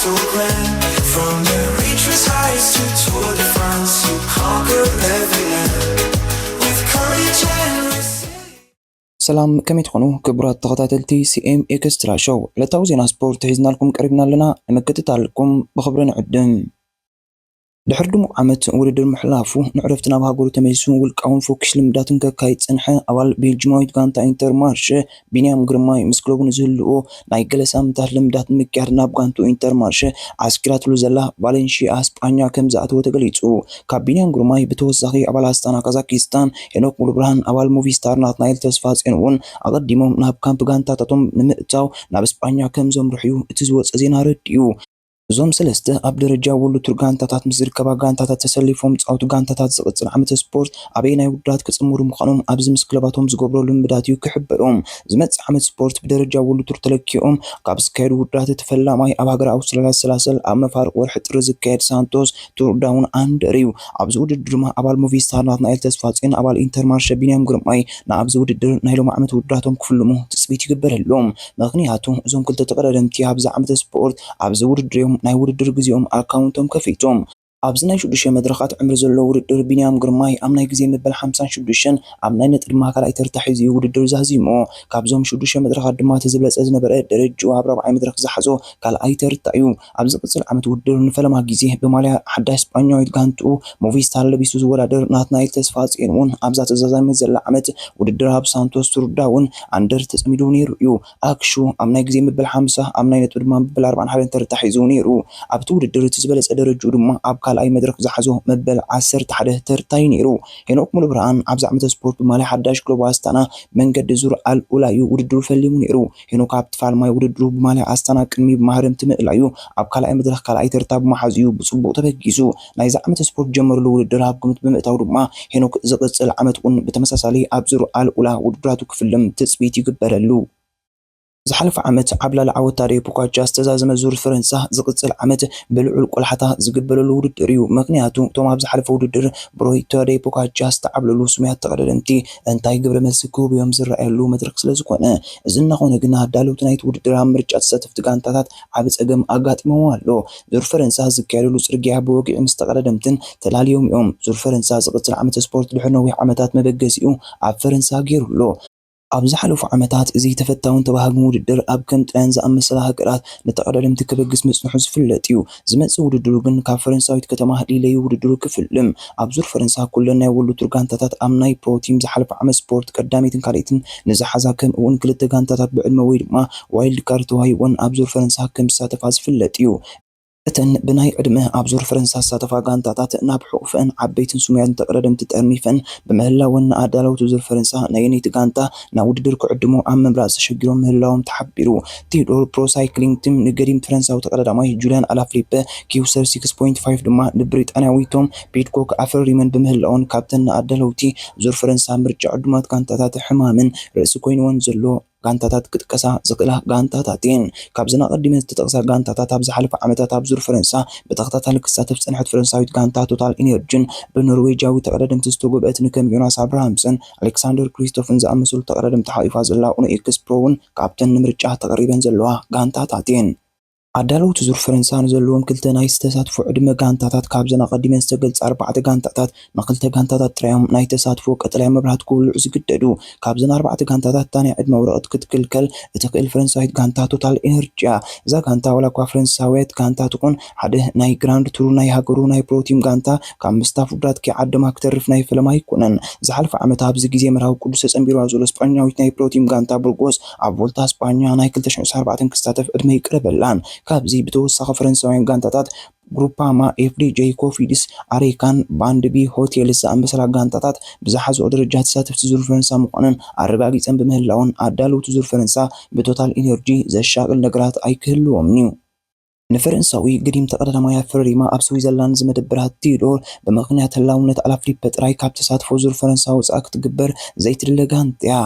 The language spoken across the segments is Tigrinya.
From the reaches heights to Tour de France, you conquer every land with courage and resilience. ሰላም፣ ከመይ ትኾኑ ክቡራት ተኸታተልቲ ሲ ኤም ኤክስትራ ሾው? ዕለታዊ ዜና ስፖርት ሒዝናልኩም ቀሪብና ኣለና። ንምክትታልኩም ብኽብሪ ንዕድም። ድሕሪ ድሙቕ ዓመት ውድድር ምሕላፉ፣ ንዕረፍቲ ናብ ሃገሩ ተመሊሱ ውልቃውን ፎኪስ ልምዳትን ከካይድ ዝጸንሐ ኣባል ቤልጂማዊት ጋንታ ኢንተርማርሽ ቢንያም ግርማይ፣ ምስ ክለቡ ንዝህልዎ ናይ ገለ ሳምንታት ልምዳት ንምክያድ ናብ ጋንቱ ኢንተርማርሽ ዓስኪራትሉ ዘላ ቫሌንሺያ ስጳኛ ከም ዝኣተወ ተገሊጹ። ካብ ቢንያም ግርማይ ብተወሳኺ፣ ኣባል ኣስታና ካዛኪስታን ሄኖክ ሙሉብርሃን፣ ኣባል ሙቪስታር ናትናኤል ተስፋጽዮን እውን ኣቐዲሞም ናብ ካምፕ ጋንታታቶም ንምእታው ናብ ስጳኛ ከም ዘምርሑ እዩ እቲ ዝወጸ ዜና ኣረዲኡ። እዞም ሰለስተ ኣብ ደረጃ ወርልድ ቱር ጋንታታት ምስ ዝርከባ ጋንታታት ተሰሊፎም ዝጻወቱ ጋንታታት፣ ዝቕጽል ዓመተ ስፖርት ኣበየናይ ውድድራት ክጽምሩ ምዃኖም ኣብዚ ምስ ክለባቶም ዝገብሮ ልምዳት እዩ ክሕበሮም። ዝመጽእ ዓመት ስፖርት ብደረጃ ወርልድ ቱር ተለኪኦም ካብ ዝካየዱ ውድድራት እቲ ፈላማይ ኣብ ሃገረ ኣውስትራልያ ዝሰላሰል ኣብ መፋርቕ ወርሒ ጥሪ ዝካየድ ሳንቶስ ቱር ዳውን ኣንደር እዩ። ኣብዚ ውድድር ድማ ኣባል ሙቪስታር ናትናኤል ተስፋጽዮን ኣባል ኢንተርማርሸ ቢንያም ግርማይ ንኣብዚ ውድድር ናይ ሎሚ ዓመት ውድድራቶም ክፍልሙ ትጽቢት ይግበረሎም። ምኽንያቱ እዞም ክልተ ተቐዳደምቲ ኣብዚ ዓመተ ስፖርት ኣብዚ ውድድር እዮም ናይ ውድድር ግዜኦም ኣካውንቶም ከፊቶም። ኣብዚ ናይ ሽዱሽተ መድረኻት ዕምሪ ዘለዎ ውድድር ቢንያም ግርማይ ኣብ ናይ ግዜ መበል ሓምሳን ሽዱሽተን ኣብ ናይ ነጥቢ ድማ ካልኣይ ተርታ ሒዙ እዩ ውድድር ዛዚሙ። ካብዞም ሽዱሽተ መድረኻት ድማ እቲ ዝብለጸ ዝነበረ ደረጅኡ ኣብ ራብዓይ መድረኽ ዝሓዞ ካልኣይ ተርታ እዩ። ኣብ ዝቕጽል ዓመት ውድድር ንፈለማ ግዜ ብማልያ ሓዳሽ ስጳኛዊት ጋንትኡ ሞቪስታር ለቢሱ ዝወዳደር ናትናኤል ተስፋጽዮን እውን ኣብዛ ተዛዛሚት ዘላ ዓመት ውድድር ኣብ ሳንቶስ ቱር ዳውን ኣንደር ተጸሚዱ ነይሩ እዩ። ኣክሹ ኣብ ናይ ግዜ መበል ሓምሳ ኣብ ናይ ነጥቢ ድማ መበል ኣርባዓን ሓደን ተርታ ሒዙ ነይሩ። ኣብቲ ውድድር እቲ ዝበለጸ ደረጅኡ ድማ ኣብ ካልኣይ መድረኽ ዝሓዞ መበል ዓሰርተ ሓደ ተርታ እዩ ነይሩ። ሄኖክ ሙሉብርሃን ኣብዚ ዓመተ ስፖርት ብማልያ ሓዳሽ ክለቡ ኣስታና መንገዲ ዙር ኣልኡላ እዩ ውድድሩ ፈሊሙ ነይሩ። ሄኖክ ኣብቲ ፋልማይ ውድድሩ ብማልያ ኣስታና ቅድሚ ብማህረምቲ ምእላዩ ኣብ ካልኣይ መድረኽ ካልኣይ ተርታ ብምሓዙ እዩ ብጽቡቕ ተበጊሱ። ናይዚ ዓመተ ስፖርት ጀመርሉ ውድድር ኣብ ግምት ብምእታው ድማ ሄኖክ ዝቕጽል ዓመት እውን ብተመሳሳሊ ኣብ ዙር ኣልኡላ ውድድራቱ ክፍልም ትጽቢት ይግበረሉ። ዝሓለፈ ዓመት ዓብላሊ ዓወት ታደዮ ፖጋቻ ዝተዛዘመ ዙር ፈረንሳ ዝቕጽል ዓመት ብልዑል ቆላሕታ ዝግበረሉ ውድድር እዩ። ምኽንያቱ እቶም ኣብ ዝሓለፈ ውድድር ብሮይ ታደዮ ፖጋቻ ዝተዓብለሉ ስሙያት ተቐዳደምቲ እንታይ ግብረ መልሲ ክህቡ እዮም ዝረኣየሉ መድረኽ ስለ ዝኾነ። እዚ እናኾነ ግን ኣዳለውቲ ናይቲ ውድድር ኣብ ምርጫ ተሳተፍቲ ጋንታታት ዓቢ ጸገም ኣጋጢሞም ኣሎ። ዙር ፈረንሳ ዝካየደሉ ጽርግያ ብወግዒ ምስ ተቐዳደምትን ተላልዮም እዮም። ዙር ፈረንሳ ዝቕጽል ዓመተ ስፖርት ድሕሪ ነዊሕ ዓመታት መበገሲኡ ኣብ ፈረንሳ ገይሩ ኣሎ። ኣብ ዝሓለፉ ዓመታት እዚ ተፈታውን ተባሃግን ውድድር ኣብ ከም ጥልያን ዝኣመሰላ ሃገራት ንተቐዳደምቲ ከበግስ ምጽንሑ ዝፍለጥ እዩ። ዝመጽእ ውድድሩ ግን ካብ ፈረንሳዊት ከተማ ሊለ እዩ ውድድሩ ክፍልም። ኣብ ዙር ፈረንሳ ኩለን ናይ ወርልድ ቱር ጋንታታት ኣብ ናይ ፕሮ ቲም ዝሓለፈ ዓመት ስፖርት ቀዳመይትን ካልኣይትን ንዝሓዛ፣ ከምኡ እውን ክልተ ጋንታታት ብዕድመ ወይ ድማ ዋይልድ ካርድ ተዋሂብወን ኣብ ዙር ፈረንሳ ከም ዝሳተፋ ዝፍለጥ እዩ። እተን ብናይ ዕድመ ኣብ ዙር ፈረንሳ ዝሳተፋ ጋንታታት ናብ ሕቑፈን ዓበይትን ስሙያትን ተቐዳደምቲ ጠርኒፈን ብምህላወን፣ ንኣዳለውቲ ዙር ፈረንሳ ነየነይቲ ጋንታ ናብ ውድድር ክዕድሙ ኣብ ምምራጽ ተሸጊሮም ምህላዎም ተሓቢሩ። ቲዩዶር ፕሮ ሳይክሊንግ ቲም ንገዲም ፈረንሳዊ ተቐዳዳማይ ጁልያን ኣላፍሊፐ ኪውሰር ሲክስ ፖይንት ፋይቭ ድማ ንብሪጣንያዊ ቶም ፒድኮክ ኣፈሪመን ብምህላወን፣ ካብተን ንኣዳለውቲ ዙር ፈረንሳ ምርጫ ዕዱማት ጋንታታት ሕማምን ርእሲ ኮይንወን ዘሎ ጋንታታት ክጥቀሳ ዝኽእላ ጋንታታት እየን። ካብዘን ኣቐዲመን ዝተጠቕሳ ጋንታታት ኣብ ዝሓለፈ ዓመታት ኣብ ዙር ፈረንሳ ብተኸታታሊ ክሳተፍ ዝጸንሐት ፈረንሳዊት ጋንታ ቶታል ኢነርጂን ብኖርዌጃዊ ተቐዳደምቲ ዝተጎብአት ንከም ዮናስ ኣብርሃምሰን ኣሌክሳንደር ክሪስቶፍን ዝኣመሰሉ ተቐዳደምቲ ሓቒፋ ዘላ ኡኖ ኤክስፕሮ እውን ካብተን ንምርጫ ተቐሪበን ዘለዋ ጋንታታት እየን። ኣዳለውቲ ዙር ፈረንሳ ንዘለዎም ክልተ ናይ ዝተሳትፎ ዕድመ ጋንታታት፣ ካብዘን ኣቐዲመን ዝተገልጻ ኣርባዕተ ጋንታታት ንኽልተ ጋንታታት ጥራይ እዮም ናይ ተሳትፎ ቀጠልያ መብራህቲ ክውልዑ ዝግደዱ። ካብዘን ኣርባዕተ ጋንታታት እታ ናይ ዕድመ ወረቐት ክትክልከል እትኽእል ፈረንሳዊት ጋንታ ቶታል ኢነርጂ እያ። እዛ ጋንታ ዋላ እኳ ፈረንሳዊት ጋንታ ትኹን፣ ሓደ ናይ ግራንድ ቱር ናይ ሃገሩ ናይ ፕሮ ቲም ጋንታ ካብ ምስታፍ ውድድራት ከይዓደማ ክተርፍ ናይ ፈለማ ኣይኮነን። ዝሓለፈ ዓመት ኣብዚ ግዜ መርሃዊ ቅዱስ ተጸንቢርዋ ዘሎ ስጳኛዊት ናይ ፕሮ ቲም ጋንታ ቡርጎስ ኣብ ቮልታ ስጳኛ ናይ ክልተ ሽሕን ዕስራን ኣርባዕተን ክሳተፍ ዕድመ ኣይቀረበላን። ካብዚ ብተወሳኺ ፈረንሳውያን ጋንታታት ግሩፓማ፣ ኤፍ ዲ ጄ፣ ኮፊድስ፣ ኣሬካን፣ ባንድቢ፣ ሆቴልስ ዝኣመሰላ ጋንታታት ብዝሓዝኦ ደረጃ ተሳተፍቲ ዙር ፈረንሳ ምዃነን ኣረጋጊጸን ብምህላወን፣ ኣዳለውቲ ዙር ፈረንሳ ብቶታል ኢነርጂ ዘሻቕል ነገራት ኣይክህልዎምን እዩ። ንፈረንሳዊ ግዲም ተቐዳዳማይ ኣፈሪማ ኣብ ስዊዘርላንድ ዝመደበራ ቲዩዶር፣ ብምኽንያት ህላውነት ኣላፍሊፐ ጥራይ ካብ ተሳትፎ ዙር ፈረንሳ ወጻኢ ክትግበር ዘይትድለ ጋንታ እያ።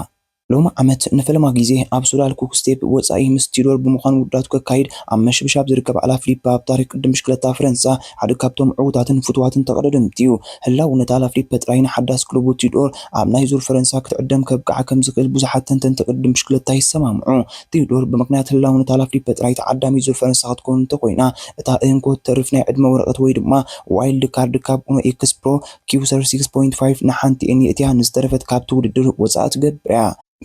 ሎሚ ዓመት ንፈለማ ግዜ ኣብ ሶዳል ኩክ ስቴፕ ወጻኢ ምስ ቲዶር ብምዃን ውዳቱ ከካይድ ኣብ መሽብሻብ ዝርከብ ኣላፍሊፕ ኣብ ታሪኽ ቅድም ብሽክለታ ፈረንሳ ሓደ ካብቶም ዕዉታትን ፍቱዋትን ተቐዳደምቲ እዩ። ህላውነት ኣላፍሊፕ ጥራይ ንሓዳስ ክለቡ ቲዶር ኣብ ናይ ዙር ፈረንሳ ክትዕደም ከብቅዓ ከም ዝኽእል ብዙሓት ተንተንቲ ቅድም ብሽክለታ ይሰማምዑ። ቲዶር ብምኽንያት ህላውነት ኣላፍሊፕ ጥራይ ተዓዳሚ ዙር ፈረንሳ ክትከውን እንተኾይና፣ እታ እንኮ ትተርፍ ናይ ዕድመ ወረቐት ወይ ድማ ዋይልድ ካርድ ካብ ኡኖ ኤክስ ፕሮ ኪው ሰርቲ ሲክስ ፖይንት ፋይቭ ንሓንቲ እያ እቲያ ንዝተረፈት ካብቲ ውድድር ወጻኢ ትገብር እያ።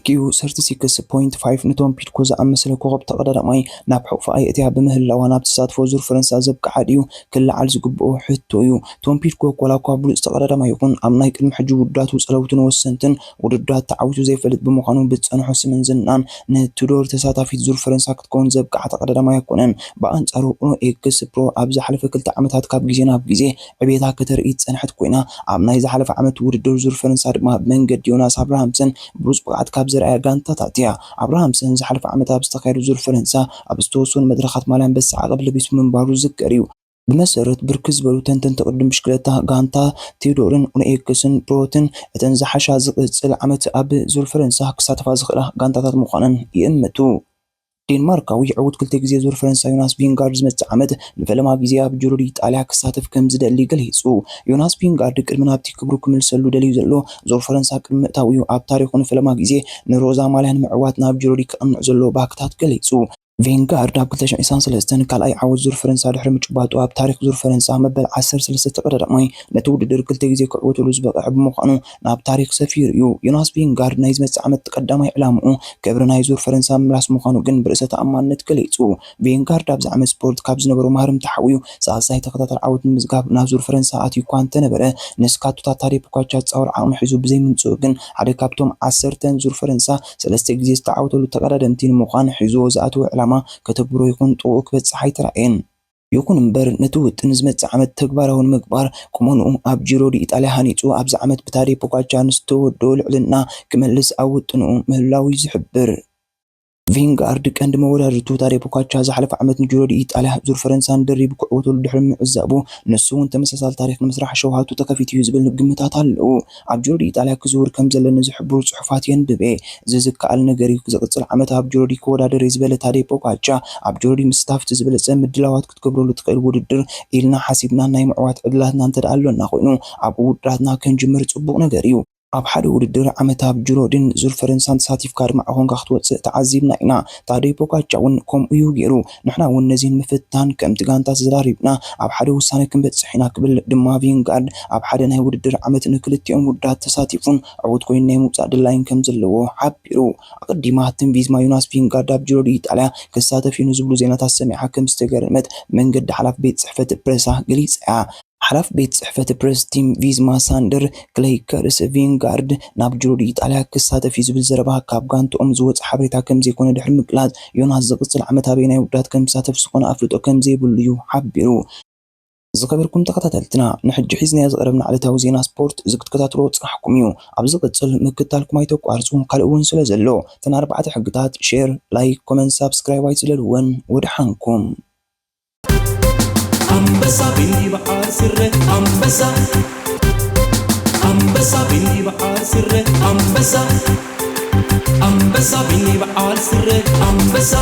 ኪው ሰርቲ ሲክስ ፖይንት ፋይቭ ንቶም ፒድኮ ዝኣመሰለ ኮኸብ ተቐዳዳማይ ናብ ሕቑፋ ኣየእትያ ብምህላዋ፣ ናብ ተሳትፎ ዙር ፈረንሳ ዘብቅዓ ድዩ ክለዓል ዝግብኦ ሕቶ እዩ። ቶም ፒድኮ ኮላ እኳ ብሉጽ ተቐዳዳማይ ይኹን፣ ኣብ ናይ ቅድሚ ሕጂ ውዳቱ ጸለውትን ወሰንትን ውድድራት ተዓዊቱ ዘይፈልጥ ብምዃኑ፣ ብዝጸንሖ ስምን ዝናን ንቱዶር ተሳታፊት ዙር ፈረንሳ ክትከውን ዘብቅዓ ተቐዳዳማይ ኣይኮነን። ብኣንጻሩ ኡኖ ኤክስ ፕሮ ኣብ ዝሓለፈ ክልተ ዓመታት ካብ ግዜ ናብ ግዜ ዕቤታ ከተርኢ ዝጸንሐት ኮይና፣ ኣብ ናይ ዝሓለፈ ዓመት ውድድር ዙር ፈረንሳ ድማ ብመንገዲ ዮናስ ኣብርሃምሰን ብሉጽ ብቕዓት ካብ ዘርኣያ ጋንታታት እያ። ኣብርሃምሰን ዝሓለፈ ዓመት ኣብ ዝተኻየደ ዙር ፈረንሳ ኣብ ዝተወሰኑ መድረኻት ማልያ ኣንበሳ ዓቐብ ለቢሱ ምንባሩ ዝዝከር እዩ። ብመሰረት ብርክት ዝበሉ ተንተንቲ ቅድም ብሽክለታ፣ ጋንታ ቲዶርን ኡኖ ኤክስን ፕሮትን እተን ዝሓሻ ዝቕጽል ዓመት ኣብ ዙር ፈረንሳ ክሳተፋ ዝኽእላ ጋንታታት ምዃነን ይእምቱ። ዴንማርካዊ ዕዉት ክልተ ግዜ ዙር ፈረንሳ ዮናስ ቪንጋርድ ዝመጽእ ዓመት ንፈለማ ግዜ ኣብ ጁሮ ዲ ኢጣልያ ክሳተፍ ከም ዝደሊ ገሊጹ። ዮናስ ቪንጋርድ ቅድሚ ናብቲ ክብሩ ክምልሰሉ ደልዩ ዘሎ ዙር ፈረንሳ ቅድሚ ምእታው እዩ ኣብ ታሪኹ ንፈለማ ግዜ ንሮዛ ማልያ ንምዕዋት ናብ ጁሮ ዲ ከቕንዕ ዘሎ ባህግታት ገሊጹ። ቬንጋርድ ኣብ ክልተ ሽሕን ዕስራን ሰለስተን ካልኣይ ዓወት ዙር ፈረንሳ ድሕሪ ምጭባጡ፣ ኣብ ታሪኽ ዙር ፈረንሳ መበል ዓሰርተ ሰለስተ ተቐዳዳማይ ነቲ ውድድር ክልተ ግዜ ክዕወተሉ ዝበቕዐ ብምዃኑ ናብ ታሪኽ ሰፊሩ እዩ። ዮናስ ቬንጋርድ ናይ ዝመጽእ ዓመት ቀዳማይ ዕላምኡ ክብሪ ናይ ዙር ፈረንሳ ምምላስ ምዃኑ ግን ብርእሰ ተኣማንነት ገሊጹ። ቬንጋርድ ኣብዚ ዓመት ስፖርት ካብ ዝነበሮ ማህርምቲ ሓዊኡ ሳልሳይ ተኸታታሊ ዓወት ንምምዝጋብ ናብ ዙር ፈረንሳ ኣትዩ እኳ እንተነበረ፣ ንስካቱታ ታዴ ፖጋቻ ዝጻወር ዓቕሚ ሒዙ ብዘይምምጽኡ ግን ሓደ ካብቶም ዓሰርተን ዙር ፈረንሳ ሰለስተ ግዜ ዝተዓወተሉ ተቐዳደምቲ ንምዃን ሒዝዎ ዝኣተወ ዕላማ ከተግብሮ ይኹን ጥቕኡ ክበጽሕ ኣይተራእየን። ይኹን እምበር፣ ነቲ ውጥን ዝመጽእ ዓመት ተግባራዊ ንምግባር፣ ቁመንኡ ኣብ ጂሮ ዲ ኢጣልያ ሃኒጹ፣ ኣብዚ ዓመት ብታዴ ፖጋቻ ንዝተወደኦ ልዕልና ክመልስ ኣብ ውጥንኡ ምህላዉ እዩ ዝሕብር። ቪንጋርድ ቀንዲ መወዳድርቱ ታዴ ፖጋቻ ዝሓለፈ ዓመት ንጂሮ ዲ ኢጣልያ ዙር ፈረንሳን ደሪቡ ክዕወተሉ ድሕሪ ምዕዛቡ፣ ንሱ እውን ተመሳሳሊ ታሪኽ ንምስራሕ ሸውሃቱ ተኸፊቱ እዩ ዝብል ግምታት ኣለዉ። ኣብ ጂሮ ዲ ኢጣልያ ክዝውር ከም ዘለኒ ዝሕብሩ ጽሑፋት የንብብ እየ። እዚ ዝከኣል ነገር እዩ። ዝቕጽል ዓመት ኣብ ጂሮ ዲ ክወዳደር እየ ዝበለ ታዴ ፖጋቻ፣ ኣብ ጂሮ ዲ ምስታፍ እቲ ዝበለጸ ምድላዋት ክትገብረሉ ትኽእል ውድድር ኢልና ሓሲብና ናይ ምዕዋት ዕድላትና እንተ ደኣ ኣሎና ኮይኑ፣ ኣብ ውድድራትና ክንጅምር ጽቡቕ ነገር እዩ። ኣብ ሓደ ውድድር ዓመት ኣብ ጅሮድን ዙር ፈረንሳን ተሳቲፍካ ኣድማዒ ኮንካ ክትወጽእ ተዓዚብና ኢና። ታዴ ፖጋቻ እውን ከምኡ እዩ ገይሩ። ንሕና እውን ነዚ ንምፍታን ከምቲ ጋንታ ተዘራሪብና ኣብ ሓደ ውሳነ ክንበጽሕ ኢና ክብል ድማ ቪንጋርድ ኣብ ሓደ ናይ ውድድር ዓመት ንክልቲኦም ውድድራት ተሳቲፉን ዕዉት ኮይኑ ናይ ምውጻእ ድላይን ከም ዘለዎ ሓቢሩ። ኣቐዲማ ትም ቪዝማ ዮናስ ቪንጋርድ ኣብ ጅሮድ ኢጣልያ ክሳተፍ እዩ ንዝብሉ ዜናታት ሰሚዓ ከም ዝተገረመት መንገዲ ሓላፍ ቤት ጽሕፈት ፕሬሳ ገሊጻ እያ። ሓላፍ ቤት ጽሕፈት ፕረስ ቲም ቪዝማ ሳንደር ክለይከርስ ቪንጋርድ ናብ ጅሮድ ኢጣልያ ክሳተፍ እዩ ዝብል ዘረባ ካብ ጋንትኦም ዝወጸ ሓበሬታ ከም ዘይኮነ ድሕሪ ምግላጽ፣ ዮናስ ዝቕጽል ዓመት ኣበየናይ ውድድራት ከም ዝሳተፍ ዝኾነ ኣፍልጦ ከም ዘይብሉ እዩ ሓቢሩ። ዝኸበርኩም ተኸታተልትና፣ ንሕጂ ሒዝናዮ ዝቐረብና ዕለታዊ ዜና ስፖርት እዚ ክትከታተልዎ ጽናሕኩም እዩ። ኣብ ዝቕጽል ምክትታልኩም ኣይተቋርጹ፣ ካልእ እውን ስለ ዘሎ፣ እተን ኣርባዕተ ሕግታት ሼር፣ ላይክ፣ ኮመንት፣ ሳብስክራይብ ኣይትዝለልወን። ወደሓንኩም። ኣንበሳ ቢኒ በዓል ስረ ኣንበሳ ኣንበሳ ቢኒ በዓል ስረ ኣንበሳ ኣንበሳ ቢኒ በዓል ስረ ኣንበሳ